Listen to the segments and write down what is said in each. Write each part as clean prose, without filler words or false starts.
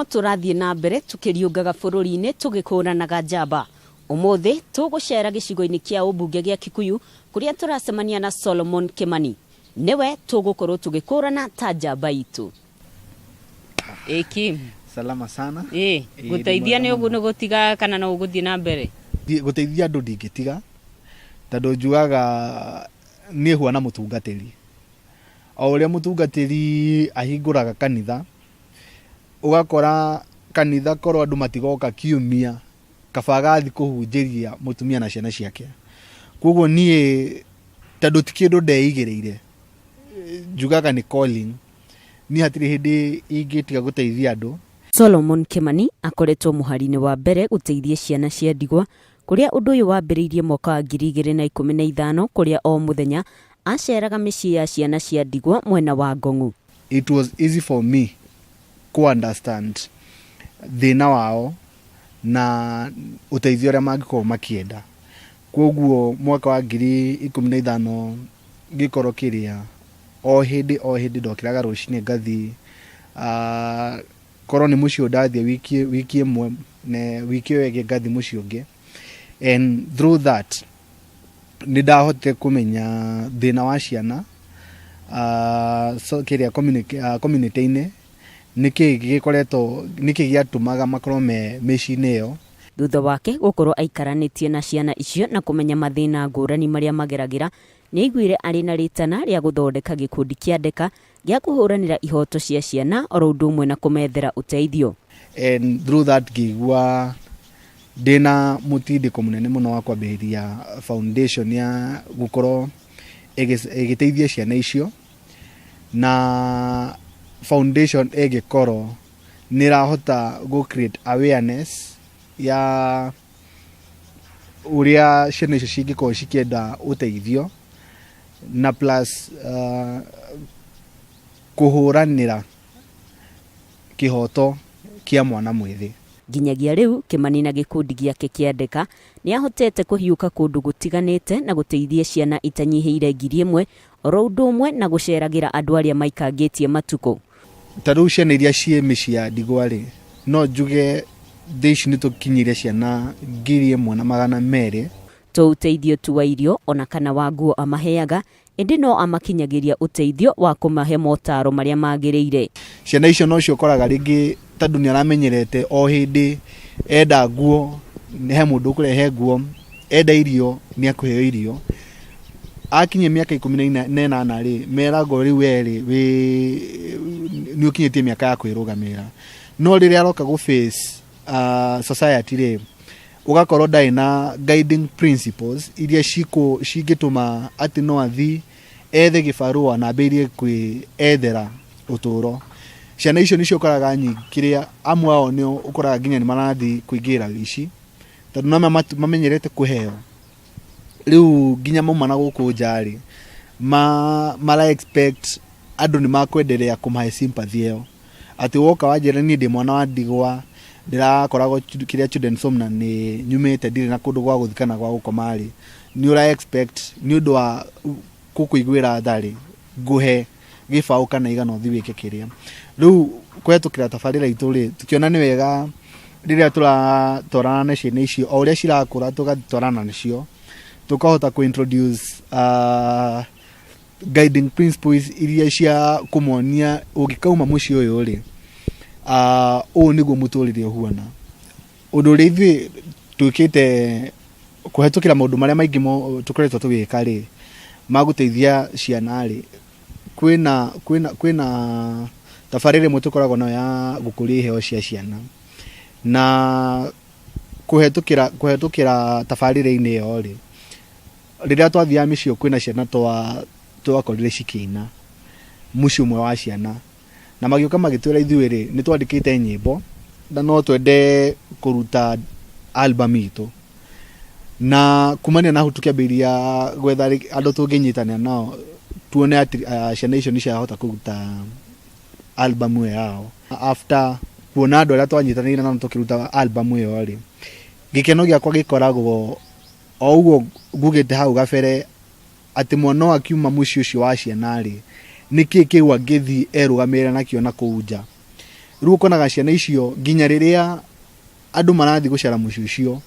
No tũrathiĩ na mbere tũkĩriũngaga bũrũri-inĩ tũgĩkũranaga njamba. Ũmũthĩ tũgũcera gĩcigo-inĩ kĩa ũmbunge gĩa Kikuyu kũrĩa tũracemania na Solomon Kimani. Nĩwe tũgũkorwo tũgĩkũrana ta njamba itũ. Ĩ Kim. Salama sana. Ĩ, Ĩ, gũteithia nĩ nĩ mwega ũguo mũno. nĩ gũtiga kana no ũgũthiĩ na mbere? Gũteithia andũ ndingĩtiga tondũ njugaga niĩ huana mũtungatĩri. O ũrĩa mũtungatĩri ahingũraga kanitha, ũgakora kanitha korwo andũ matigoka kiumia, kaba agathiĩ kũhunjĩria mũtumia na ciana ciake. Koguo niĩ tondũ ti kĩndũ ndeigĩrĩire, njugaga nĩ calling, niĩ hatirĩ hĩndĩ ingĩtiga gũteithia andũ. Solomon Kimani akoretwo mũhari-inĩ wa mbere gũteithia ciana cia ndigwa kũrĩa ũndũ ũyũ wambĩrĩirie mwaka wa 2015 kũrĩa o mũthenya aceraga mĩciĩ ya ciana cia ndigwa mwena wa Ngong'u. It was easy for me kũ understand thĩna wao na ũteithio ũrĩa mangĩkorwo makĩenda. Koguo mwaka wa 2015 ngĩkorwo kĩrĩa, o hĩndĩ o hĩndĩ ndokĩraga rũcinĩ ngathiĩ, korwo nĩ mũciĩ ũyũ ndathiĩ wiki, wiki ĩmwe, wiki ĩyo ĩngĩ ngathiĩ mũciĩ ũngĩ. And through that nĩ ndahotire kũmenya thĩna wa ciana so kĩrĩa community-inĩ, nĩkĩ gĩkoretwo, nĩkĩ gĩatũmaga makorwo me mĩciĩ-inĩ ĩyo. Thutha wake gũkorwo aikaranĩtie na ciana icio na kũmenya mathĩna ngũrani marĩa mageragĩra, nĩ aiguire arĩ na rĩtana rĩa gũthondeka gĩkundi kĩa Ndeka gĩa kũhũranĩra ihoto cia ciana oro ũndũ ũmwe na kũmethera ũteithio. And through that ngĩigua ndĩna mũtindĩko mũnene mũno wa kwambĩrĩria foundation ya gũkorwo ĩgĩteithia ciana icio, na foundation ĩngĩkorwo nĩ ĩrahota gũ create awareness ya ũrĩa ciana icio cingĩkorwo cikĩenda ũteithio, na plus kũhũranĩra kĩhoto kĩa mwana mwĩthĩ. Nginyagia rĩu Kimani na gĩkundi gĩake kĩa Ndeka nĩ ahotete kũhiũka kũndũ gũtiganĩte na gũteithia ciana itanyihĩire 1000 oro ũndũ ũmwe na gũceragĩra andũ arĩa maikangĩtie matukũ. Ta rĩu ciana iria ciĩ mĩciĩ ya ndigwa rĩ, no njuge thaa ici nĩ tũkinyĩire ciana 1200. To ũteithio tu wa irio ona kana wa nguo amaheaga, ĩndĩ no amakinyagĩria ũteithio wa kũmahe motaro marĩa magĩrĩire. Ciana icio nocio ũkoraga rĩngĩ tondũ nĩ aramenyerete o hĩndĩ enda nguo he mũndũ ũkũrehe nguo, enda irio nĩ akũheo irio. Akinyia mĩaka 18 rĩ, meragwo rĩu we rĩ, wĩ nĩ ũkinyĩtie mĩaka ya kwĩrũgamĩrĩra. No rĩrĩa aroka gũ face society rĩ, ũgakorwo ndarĩ na guiding principles iria cingĩtũma atĩ no athiĩ ethe gĩbarũa na ambĩrĩrie kwĩyethera ũtũro. Ciana icio nĩcio ũkoraga nyingĩ, kĩrĩa amwe ao nĩ ũkoraga nginya nĩ marathiĩ kũingĩra ũici, tondũ no mamenyerete kũheo. Rĩu nginya mauma na gũkũ nja rĩ, mara expect andũ nĩ makwenderea kũmahe sympathy ĩyo. Atĩ woka wanjĩra niĩ ndĩ mwana wa ndigwa, ndĩrakoragwo kĩrĩa children's home na nĩ nyumĩte ndirĩ na kũndũ gwa gũthiĩ kana gwa gũkoma rĩ, nĩ ũra expect nĩ ũndũ wa gũkũiguĩra tha rĩ, ngũhe gĩbaũ kana igana ũthiĩ wĩke kĩrĩa. Rĩu kũhetũkĩra tabarĩra itũ rĩ, tũkĩona nĩ wega rĩrĩa tũratwarana na ciana icio, o ũrĩa cirakũra tũgatwarana nacio, tũkahota kũ introduce guiding principles iria cia kũmonia ũngĩkauma mũciĩ ũyũ rĩ, ũũ nĩguo mũtũrĩre ũhuana. Ũndũ ũrĩa ithuĩ twĩkĩte kũhetũkĩra maũndũ marĩa maingĩ tũkoretwo tũgĩka rĩ, ma gũteithia ciana rĩ, kwĩna tabarĩra ĩmwe tũkoragwo nayo ya gũkũria iheo cia ciana. Na kũhetũkĩra tabarĩra-inĩ ĩyo rĩ, rĩrĩa twathiaga mĩciĩ kwĩna ciana twakorire cikĩina mũciĩ ũmwe wa ciana, na magĩũka magĩtwĩra ithuĩ rĩ, nĩ twandĩkĩte nyĩmbo na no twende kũruta album itũ. Na kumania na hau tũkĩambĩrĩria gwetha andũ tũngĩnyitanĩra nao tuone atĩ ciana icio nĩ ciahota kũruta album ĩyo yao. After kuona andũ arĩa twanyitanĩire nao tũkĩruta album ĩyo rĩ, gĩkeno gĩakwa gĩkoragwo o ũguo ngugĩte hau gabere atĩ mwana ũyũ akiuma mũciĩ ũcio wa ciana rĩ, nĩkĩ kĩu angĩthiĩ erũgamĩrĩre nakĩo na kũu nja. Rĩu ũkonaga ciana icio nginya rĩrĩa andũ marathiĩ gũcera mũciĩ ũcio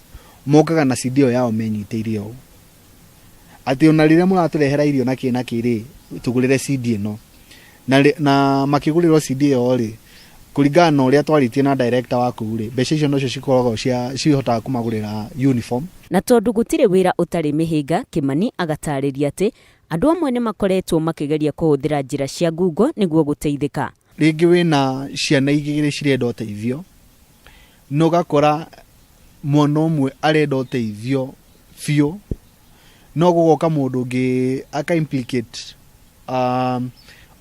mokaga na CD ĩyo yao menyitĩire ũũ, atĩ ona rĩrĩa mũratũrehera irio na kĩ na kĩ rĩ, tũgũrĩre CD ĩno. Na makĩgũrĩrwo CD ĩyo rĩ, kũringana na ũrĩa twarĩtie na director wa kũu rĩ, mbeca icio nocio cikoragwo cia cihotaga kũmagũrĩra uniform. Na tondũ gũtirĩ wĩra ũtarĩ mĩhĩnga, Kĩmani agatarĩria atĩ andũ amwe nĩ makoretwo makĩgeria kũhũthĩra njĩra cia ngungo nĩguo gũteithĩka. Rĩngĩ wĩna ciana igĩrĩ cirenda ũteithio, na ũgakora mwana ũmwe arenda ũteithio biũ, no gũgoka mũndũ ũngĩ aka implicate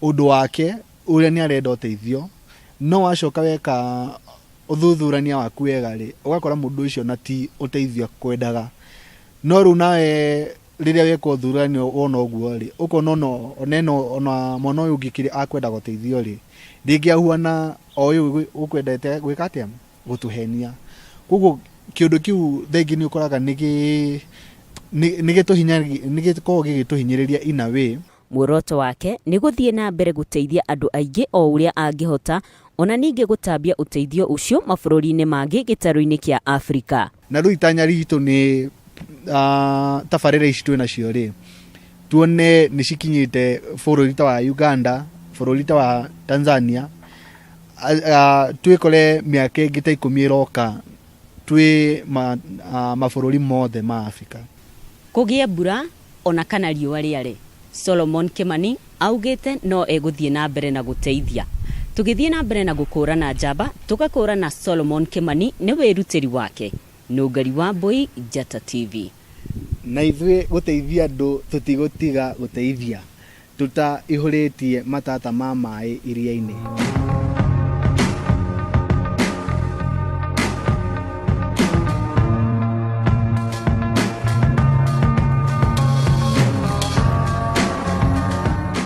ũndũ wake ũrĩa nĩ arenda ũteithio, no wacoka weka ũthuthurania waku wega rĩ, ũgakora mũndũ ũcio na ti ũteithio akwendaga. No rĩu nawe rĩrĩa weka ũthuthurania wona ũguo rĩ, ũkona ona ĩno ona mwana ũyũ ũngĩ kĩrĩa akwendaga ũteithio rĩ, rĩngĩ ahuana o ũyũ ũkwendete gwĩka atĩa, gũtũhenia. Koguo kĩũndũ kĩu thaa ingĩ nĩ ũkoraga nĩ gĩkoragwo gĩgĩtũhinyĩrĩria in a way. Muoroto wake nĩ gũthiĩ na mbere gũteithia andũ aingĩ o ũrĩa angĩhota, ona ningĩ gũtambia ũteithio ũcio mabũrũri-inĩ mangĩ gĩtarũ-inĩ kĩa Afrika. Na rĩu itanya ritũ nĩ tabarĩra ici twĩ nacio rĩ, tuone nĩ cikinyĩte bũrũri ta wa Uganda, bũrũri ta wa Tanzania, twĩkore mĩaka ĩngĩ ta 10 ĩroka twĩ mabũrũri mothe ma Afrika. Kũgĩe mbura ona kana riũa rĩare, Solomon Kimani augĩte no egũthiĩ na mbere na gũteithia. Tũgĩthiĩ na mbere na gũkũrana njamba, tũgakũrana Solomon Kimani nĩ wĩrutĩri wake. Nũngari wa Mbui, Njata TV. Na ithuĩ gũteithia andũ tũtigũtiga gũteithia tũtaihũrĩtie matata ma maĩ iria-inĩ.